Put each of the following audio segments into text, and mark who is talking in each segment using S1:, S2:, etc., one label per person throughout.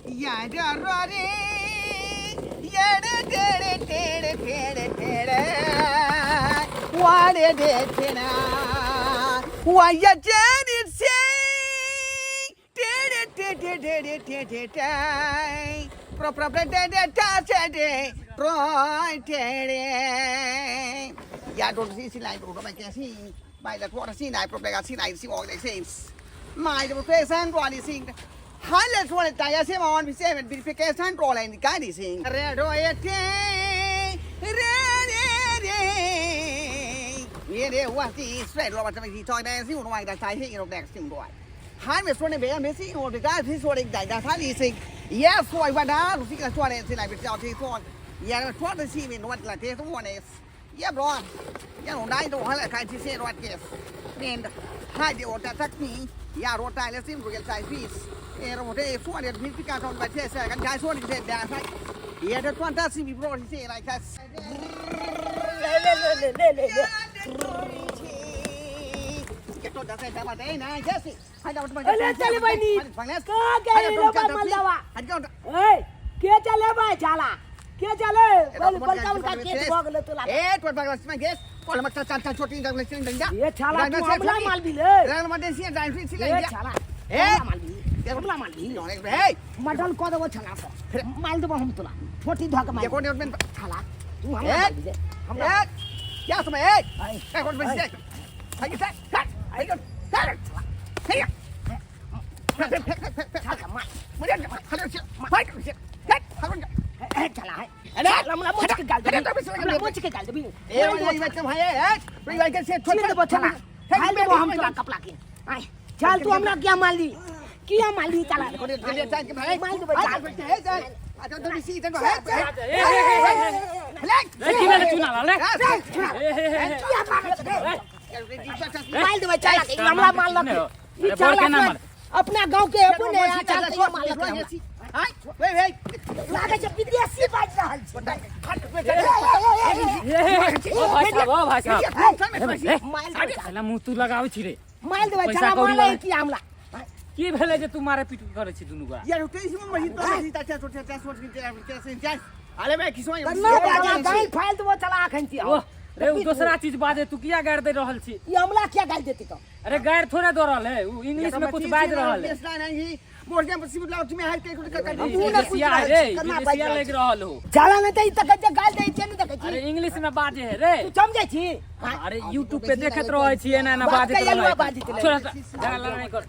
S1: या रो रे ये रे टेढ़े टेढ़े टेढ़े वाले देखना वाया जेरी से टेढ़े टेढ़े टेढ़े टेढ़े टे प्रो प्रो टेढ़े टेढ़े प्रो टेढ़े या डोट सी सी लाई प्रो मैं कैसी भाई la tuota siinä ei problema siinä ei si ole seins. Mai det på sen dårlig sing. Halle tror det jag ser man vi ser men vi fick sen dårlig en guide sing. Re då är te re re re. นี่เดี๋ยวว่าที่สเตรทเราจะไปที่จอยแดงซิวหน่อยแต่ใช้ที่เราแดงซิวด้วยหายไปส่วนในเบียร์ไม่ซิวได้ที่ส่วนอีกได้ได้ท่านี้สิเยสสวยวันนะรู้สิกันส่วนในสิ่งไหนเป็นเจ้าที่ส่วนเยสส่วนในชีวิตวันละเททุกวันเอสเยี่ยมร้อนยังหลงได้ดูให้ละใครที่เสียรถเกสเน้นให้เดี๋ยวจะสักนี้ยารถได้แล้วซิมรู้กันใจฟีสเออเราได้ส่วนเดียวพิการทนไปเทศกันใช้ส่วนที่เสียแดงใช่เดี๋ยวจะส่วนถ้าซิมีโปรที่เสียอะไรครับ
S2: अरे चले बहिनी कहाँ गए रे बा मलदवा ए के चले बा झाला के चले बोल बड़का बड़का केस भऽ गेलै तोला ए छाला तू हमला माल भी ले ए छाला हमला माल भी हमला माल भी मडल कऽ देबो छाला से माल देबो हम तोला छोटी धऽ के मार छाला तू हमला माल भी ले हमला छाला मार ए छाला है हमला मुच के गाल देबी हमला मुच के गाल देबी चीर देबो छाला फाइल देबो हम तोरा कपड़ा के आय चल तू हमरा क्या मारली किया मारली चला मार देबो चल
S3: रे की भेलै चुना लाल रे
S2: किया मारे छे मार देबो चला के हमरा मारलक ई
S3: अरे
S2: चल
S3: बोल के ना
S2: अपना
S3: मार
S2: अपना गांव के अपने आ चल के मारलक हमरा लागे छै विदेशी बाजि रहल छै
S3: ओ भाई साहब ओ भाई साहब
S2: मार देबो
S3: साला मुंह तू लगाबै छी रे
S2: मार देबो
S3: पैसा
S2: चला
S3: कौड़ी
S2: मारै
S3: वाला।
S2: की हमरा
S3: की भेलै जे तू मारे पीट करै छी दुनू गोरा
S2: कन्ना बाजा गाल फाइल देबो चला अखन छी
S3: ओह रे उ दोसरा चीज बाजे तू किया गारि दे रहल छी
S2: ई हमला किया गाल देती तो
S3: अरे गारि थोड़े दऽ रहल है उ इंग्लिश में कुछ बाजि रहल है
S2: हमहूँ ने
S3: विदेशिया
S2: पूछि रहल
S3: है रे
S2: छी, केना बाजि
S3: विदेशिया
S2: रहल
S3: लागि रहल हो
S2: चला नहीं त ई तक जे गाल दै छै ने देखै
S3: अरे
S2: छी
S3: इंग्लिश में बाजे है रे
S2: तू समझै छी
S3: अरे यूट्यूब पे देखत रहै छी एना एना
S2: बाप
S3: बाजैत
S2: के
S3: रहै
S2: अलुआ बाजैत रहै।
S3: छोड़ जरा लड़ाई कर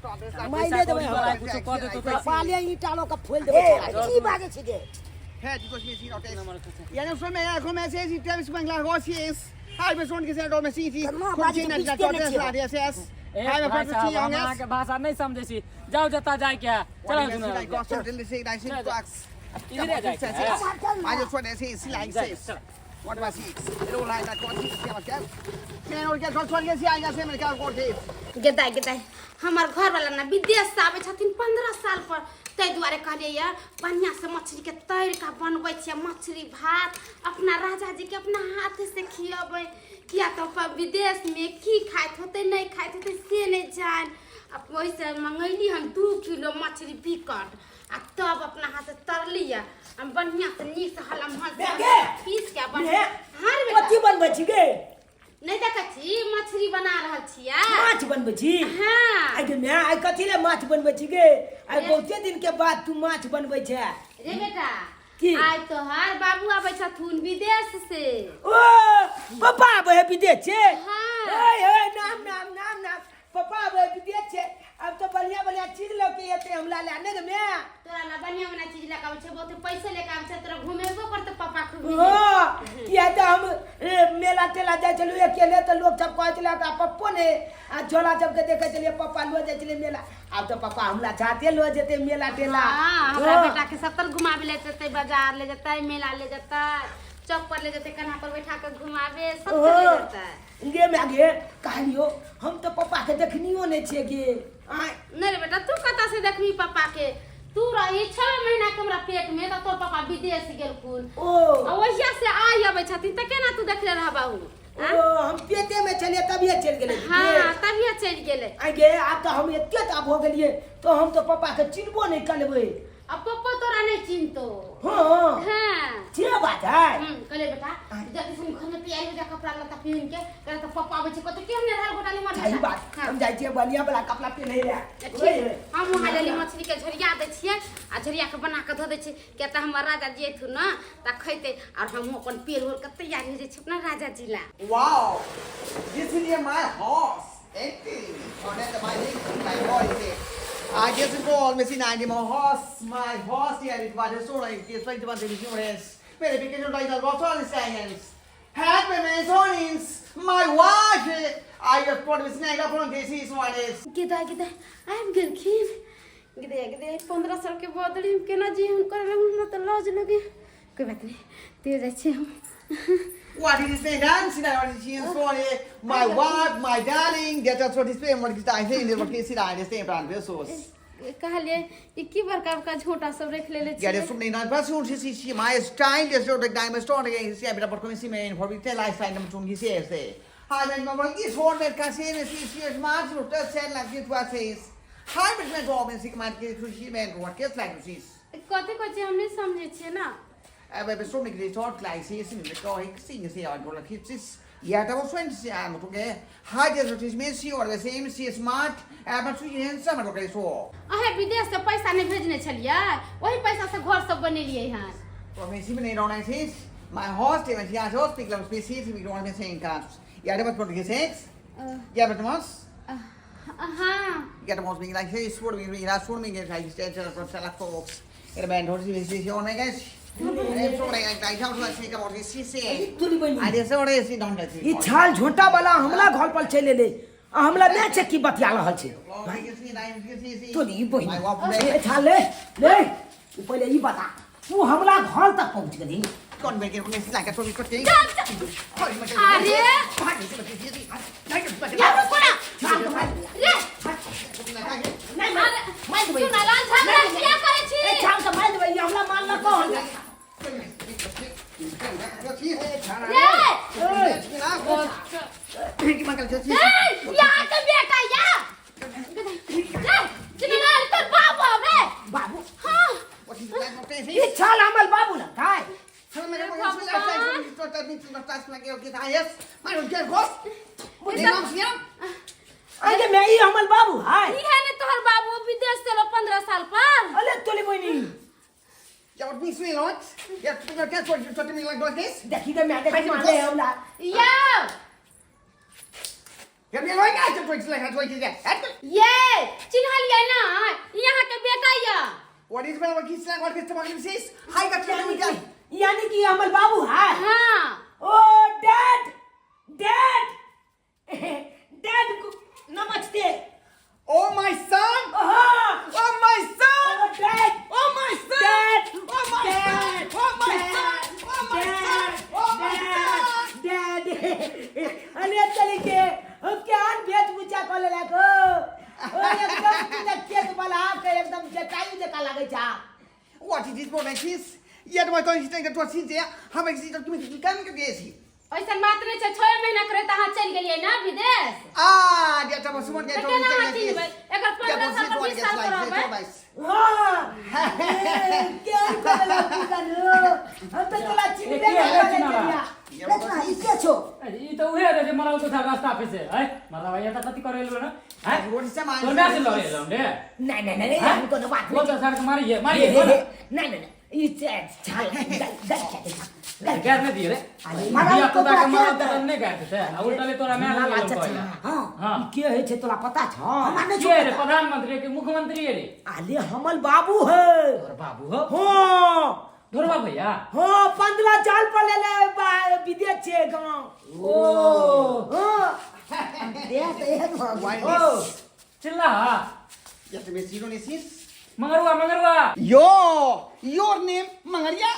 S2: मारि
S3: पैसा
S2: देबै
S3: कौड़ी
S2: हमरा।
S3: वाला कुछो कऽ देतौ तऽ
S2: पाले ईटा लऽ के फोलि देबै चला की बाजै छी गे
S3: ए भाई साहब हम अहाँके भाषा नहि समझै छी जाउ जतऽ जाइके है चल दुनू इधरे जाइके है जाइ, चल।
S4: गेदाय गेदाय हमर घरवाला ने विदेश से आबै छथिन 15 साल पर, ताहि दुआरे कहलियै यऽ बढ़िआँ से मछली के तैर कऽ बनबै छियै मछली भात, अपना राजा जी के अपना हाथ से खियबै। किया तऽ विदेशमे की खाइत होतै, नहि खाइत होतै से नहि जानि। आ ओहिसँ मंगैली हम 2 किलो मछली बिकट आ तब अपना हाथ से तरली यऽ हम बढ़िआँ से नीक से हलम हल
S2: गे!
S4: पीस के
S2: गे!
S4: हाँ रे बेटा।
S2: कथी बनबै छी गे?
S4: नहि देखै छी, मछली बना रहल छियै।
S2: माछ बनबै छी?
S4: हाँ।
S2: आइ गे माय, आइ कथी ले माछ बनबै छी गे? आइ बहुते दिन के बाद तू माछ बनबै छै।
S4: रे बेटा।
S2: की?
S4: आइ तोहर बाबू आबै छथुन विदेश से।
S2: ओ पप्पा आबै है विदेश से?
S4: हाँ।
S2: ओए ओए, नाम नाम नाम नाम, पप्पा आबै है विदेश से, अब तो बढ़िया बढ़िया चीज लऽ के एते हमरा ले ने गे माय।
S4: तोरा ला बढ़िया बढ़िया चीज लए के आबै छै, बहुते पैसे लेके आबै छै, तोरा घुमेबो करतै पापा खूब।
S2: हाँ, किया तऽ हम मेला तेला जाइ छलहुँ अकेले तऽ लोक सब कहै छलै आ पप्पो ने आ झोला सबके देखै छलियै पप्पा लऽ जाइ छलै मेला, आब तऽ पप्पा हमरा साथे लऽ जेतै मेला टेला।
S4: हाँ, हमरा
S2: हाँ।
S4: बेटा के सत्तर घुमाबे ले जेतै, बाजार ले जेतै, मेला ले जेतै, चौक पर ले जेतै, कन्हा पर बैठा के घुमाबे सब ले
S2: हाँ।
S4: जेतै।
S2: गे माय गे, कहलियो हम तऽ पप्पा के देखनियो नहि छियै गे आँय।
S4: नहीं रे बेटा, तू कतऽ से देखबी पापा के? तू रही 6 महीना के हमरा पेट में तऽ तोर पापा विदेश गेलखुन।
S2: ओ।
S4: आ ओहिया से आइ अबै छथिन तऽ केना तू देखले रहबाहु?
S2: ओ हम पेटे में छलियै तभिए चलि गेलै।
S4: हाँ, तभिए चलि गेलै।
S2: आइ गे, आब तऽ हम एते तऽ भऽ गेलियै तऽ हम तऽ पप्पा के चिन्हबो नहि करबै।
S4: आ पप्पो तोरा तैयारी हो जा कपड़ा लत्ता पहिन के करे त पप्पा आबै छै कते केहन रहल घोटाली मर
S2: सही बात। हम जाइ छियै बलिया वाला कपड़ा पहिनै ले।
S4: ठीक, हम वहाँ लेली मछली के झोरिया दै छियै आ झोरिया के बना के धो दै छियै, किया तऽ हमर राजा जी अयथुन ने तऽ खैतै, और हमहूँ अपन पेड़ ओढ़ के तैयारी हो जाइ छै अपना राजा जी ला।
S1: Wow, this is my horse. Empty. Oh, that's my my horse. I just call me see my horse, my horse here is what is so like this like what is insurance. Verification like the water science. Happy insurance. My wife. I just put this name up on this is what is.
S4: गिदा गिदा आबि गेलखिन। गिदा गिदा 15 साल के बदली हम केना जी हम करे हमरा तऽ लाज लगे। कोई बात नहीं, ते जाइ छियै हम।
S1: What is this dance? What is she sorry? My wife, my darling. That's what is paying. What is I think? What is it? I say brand resource.
S4: कहलियै ई की बड़का बड़का झोटा सब रखि लेले
S1: Yeah,
S4: छियै।
S1: there's something not person she see she my style is the diamond stone again. See, but what can see me for the lifestyle number 2 he says there. Hi, man, what is one that can see she she is much to said like it was says. Hi, but man, go and see my she man what gets like this.
S4: कथी कहै छियै हम नहि समझै छियै ना।
S1: Aber so eine Resort gleich sie sind mit go sing sie an oder kids. Ja, da was wenn sie an okay. Hat ja so das Messi oder das MC smart, aber zu ihnen sama okay so.
S4: अहे विदेश से पैसा नहि भेजने छलियै, ओही पैसा से घर सब बनेलियै हन।
S1: So wenn sie mir nicht online ist, mein Horst, der ja so speak like Messi, sie mit online sehen kannst. Ja, da was von gesetzt. Ja, aber was?
S4: हाँ।
S1: Ja, da muss mich gleich hier so wie das so mir gleich ist der so salak folks. Er man hört sie sie so ne guys.
S2: ई छाल झोंटा वाला हमला घर पर चलि एलै आ हमला नहि छै की बतिया रहल छै। तोरी बहिन ए छाल ले ले, तू पहिले ई बता तू हमला घर तक पहुंच गेली?
S4: अरे या रुको ना रे,
S2: नहीं मार देबै।
S4: चुनालाल झगड़ा किया करै छी?
S2: ए छाल के मार देबै, ई हमला मारलक हन।
S4: रे ए यहाँ के बेटा या रे चुनालाल तोर बाबू रे।
S2: बाबू?
S4: हाँ।
S2: ई छाल हमर बाबू ना काय? अरे मैं ई हमर बाबू है।
S4: ई है ने तोहर बाबू विदेश से 15 साल पर।
S2: अरे तोली बहिनी देखी के मैं देखी मारले हमरा।
S4: या ये चिन्हलियै ना, यहाँ के बेटा या।
S1: What is my kiss like what is the says? Hi got
S2: यानी कि हमर बाबू है।
S4: हाँ।
S2: ओ डैड डैड डैड नमस्ते।
S1: Oh my son!
S2: हाँ।
S1: Oh my son!
S2: Oh dad!
S1: Oh my son!
S2: Dad!
S1: Oh my son! Oh my son! Oh my son! Oh my son!
S2: Dad! अरे चली के हम के आन भेज पूछा कर लेलक हो। ओ एकदम तू केस वाला के एकदम जटायु जका लागै छा।
S1: What is this boy kiss? Yeah, my toy is taking to see there. How much is it to me come to this?
S4: ऐसन बात नहीं छै, 6 महीना करे त अहाँ चलि गेलियै ना विदेश।
S1: Ah, there was someone
S4: तऽ
S1: get
S4: केना अहाँ चिन्हबै? एकर 15 साल पर 20 साल पर रहबै।
S2: हां के कर लेलक हो। हम त तोला चिन्हबे
S3: के
S2: नहीं
S3: है
S2: करै
S3: चिन्हला?
S2: छलिया। रचना ई के छौ?
S3: ई त उहे रहे जे मरल तो था रास्ता पे से है मरला भैया त कथि करे एलो ना है
S1: What is the man?
S3: तोर माय से लड़े एलो रे।
S2: नहीं नहीं नहीं हम कोनो बात
S3: बोल
S2: नहीं।
S3: त सर के मारिए
S2: हे,
S3: मारिए
S2: हे,
S3: बोल।
S2: हे, नहीं नहीं नहीं ई छाल गल गल गल
S3: गैर नहीं दिए रे।
S2: अरे, मारा
S3: दिया
S2: तो
S3: कुत्ता के
S2: तोरा
S3: मारल
S2: के
S3: त नहीं गैर थे आ उल्टा ले तोरा माय
S2: ना,
S3: लगे
S2: अच्छा,
S3: कहला।
S2: हाँ,
S3: हाँ।
S2: ई के होइ छै तोरा पता छौ? हमरा नहि छौ
S3: के रे
S2: पता।
S3: प्रधानमंत्री के मुख्यमंत्री रे?
S2: अरे हमर बाबू है।
S3: तोर बाबू हो?
S2: हाँ।
S3: ढोरबा भैया?
S2: हाँ, 15 साल पर ले ले विदेश छे गाँव।
S3: ओ
S2: हाँ। देख त एहन भऽ गेल।
S3: ओ चिल्ला
S1: Yes, Miss Unisys.
S3: Mangarua Mangarua.
S1: Yo, your name Mangaria?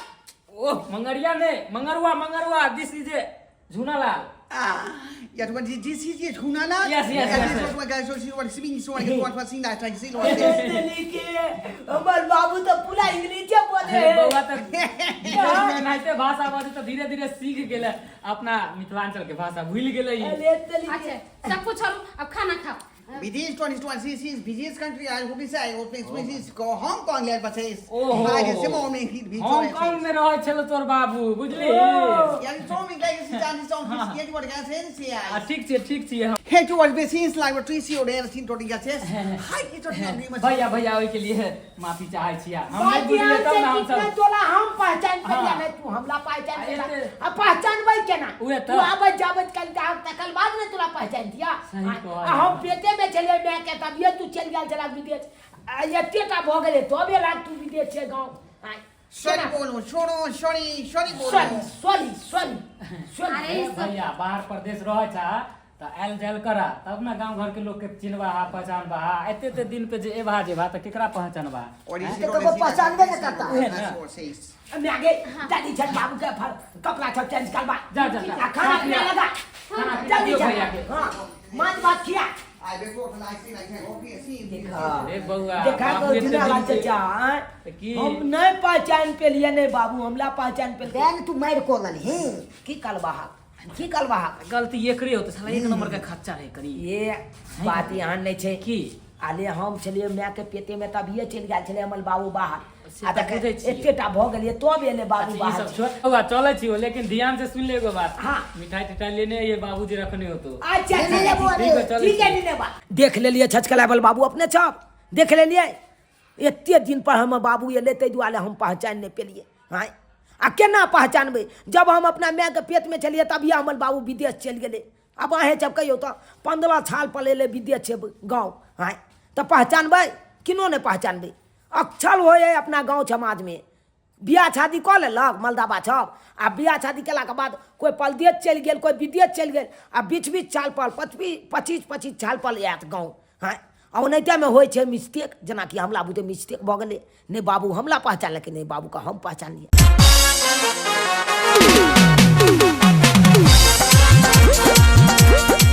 S3: Oh Mangaria ने Mangarua Mangarua this is a Jhunalal.
S1: Ah, yeah, what is this is Jhunalal?
S3: Yes, yes, yes, yes.
S1: What guys so what sing so what what sing that like sing what this.
S2: के हमर बाबू त पूरा इंग्लिशे बोले
S3: अरे
S2: है।
S3: बौआ त एनाहिते भाषा बजै त धीरे धीरे सीख गेलै अपना मिथिलांचल के भाषा भूलि गेलै ई।
S2: अरे तली के
S4: अच्छा सब कुछ छोड़ू, अब खाना खाओ।
S1: विदेश 2026 विदेश कंट्री I होती से आई ओपन स्पेसिस को हांगकांग ले पछे
S3: ओहो।
S1: आगे से मोमे ही भी
S3: हांगकांग में रहै छल तोर बाबू, बुझली?
S1: यानी सो में लाइक से चांदी सो ये what gas है से
S3: आ
S1: आई
S3: ठीक छै, ठीक छियै हम।
S1: हे to what basis like what C O डेर सीन टोटी गैस हाय की टोटी नहीं मत।
S3: भैया भैया, ओहिके लिए माफी चाहै छियै हम।
S2: बात
S3: नहि बुझलियै
S2: ध्यान
S3: तब
S2: से
S3: ने हम
S2: कितना
S3: सब।
S2: तोला हम पहचान
S3: हाँ।
S2: पेलिया नहीं, तू हमला पहचान
S3: आ,
S2: पेला।
S3: एते-
S2: आ पहचानबै केना?
S3: उहे तऽ।
S2: तू आबैत जाबैत कल तकर बाद ने तोरा पहचान दिया।
S3: सही
S2: आ
S3: कहलियै।
S2: आ हम पेटे में छलियै माय के, तभिए तू चलि गेल छला विदेश। आ एते टा भऽ गेलै तबे लाग तू विदेश छै गाँव। आ,
S1: सॉरी
S2: केना?
S1: बोलो, छोड़ो, सॉरी सॉरी बोलो।
S2: Sorry sorry sorry sorry.
S4: अरे ई सब
S3: भैया, बाहर प्रदेश रहै छा तऽ आयल जायल करा तब ने गाँव घर के लोक के चिन्हबा हा, पहचानबा हा। एते एते दिन पे जे एबा जेबा तऽ केकरा पहचानबा?
S1: और
S2: तऽ ककरो पहचानबे नहि करता।
S3: उहे ने।
S2: माय गे, जल्दी चल, बाबू के फर कपड़ा सब चेंज करबा।
S3: जा जा जा।
S2: आ खाना पीना लगा।
S3: खाना पीना
S2: जल्दी
S3: दियौ
S2: चल।
S3: भैया के।
S2: हाँ, माछ भात खिया।
S1: आई देखो लाइक लाइक ओके सी।
S3: अरे बौआ,
S2: देखा
S3: बाबू
S2: तो
S3: एते
S2: जिला
S3: दिन पे-
S2: चाचा आँय?
S3: तऽ की?
S2: हम नहीं पहचान पे लिए नहीं बाबू, हमला पहचान पे
S5: तें तू मारि को लेलही।
S2: की करबा, की करबा?
S3: गलती एकरे होते साला, एक नंबर के खच्चा रहे करी।
S2: ये बात यहाँ नहीं छै।
S3: की?
S2: आले हम छलियै माय के पेटे में तभिए चलि गेल छलै हमर बाबू बाहर।
S3: से
S2: आ
S3: तऽ
S2: देख,
S3: बुझै छियै।
S2: एतेटा भऽ गेलियै तब एलै बाबू
S3: अच्छा, ई
S2: बाहर।
S3: सब छोड़ बौआ, चलै छी, लेकिन ध्यान से सुन ले एगो बात।
S2: हाँ।
S3: मिठाई तिठाई लेने आइए, बाबूजी रखने हो तो।
S2: अच्छा।
S5: लेने लेबो।
S3: ठीक है, चलै
S2: ठीक है।
S3: छी।
S2: नीने बा देख लेलियै, छचकला बल बाबू अपने छप देख लेलियै। एते दिन पर हमर बाबू एलै, ताहि दुआरे हम पहचान नहि पेलियै। आँय, आ केना पहचानबै जब हम अपना मायके पेटमे छलियै तभिए हमर बाबू विदेश चलि गेलै। आब अहेँ सब कहियौ तऽ, 15 साल पर एलै विदेश छै गाँव। आँय, तऽ पहचानबै किनो नहि पहचानबै? अक्षर होइ हइ अपना गाँव समाजमे, बियाह शादी कऽ लेलक मलदाबा सब, आ बियाह शादी केलाके बाद कोइ परदेश चलि गेल, कोइ विदेश चलि गेल, आ बीस बीस साल पर, 25 25 साल पर आयत गाँव। हँ, आ ओनाहितेमे होइ छै मिस्टेक, जेनाकि हमरा बुते मिस्टेक भऽ गेलै। नहि बाबू हमला पहचानलकै, नहि बाबूके हम पहचानलियै।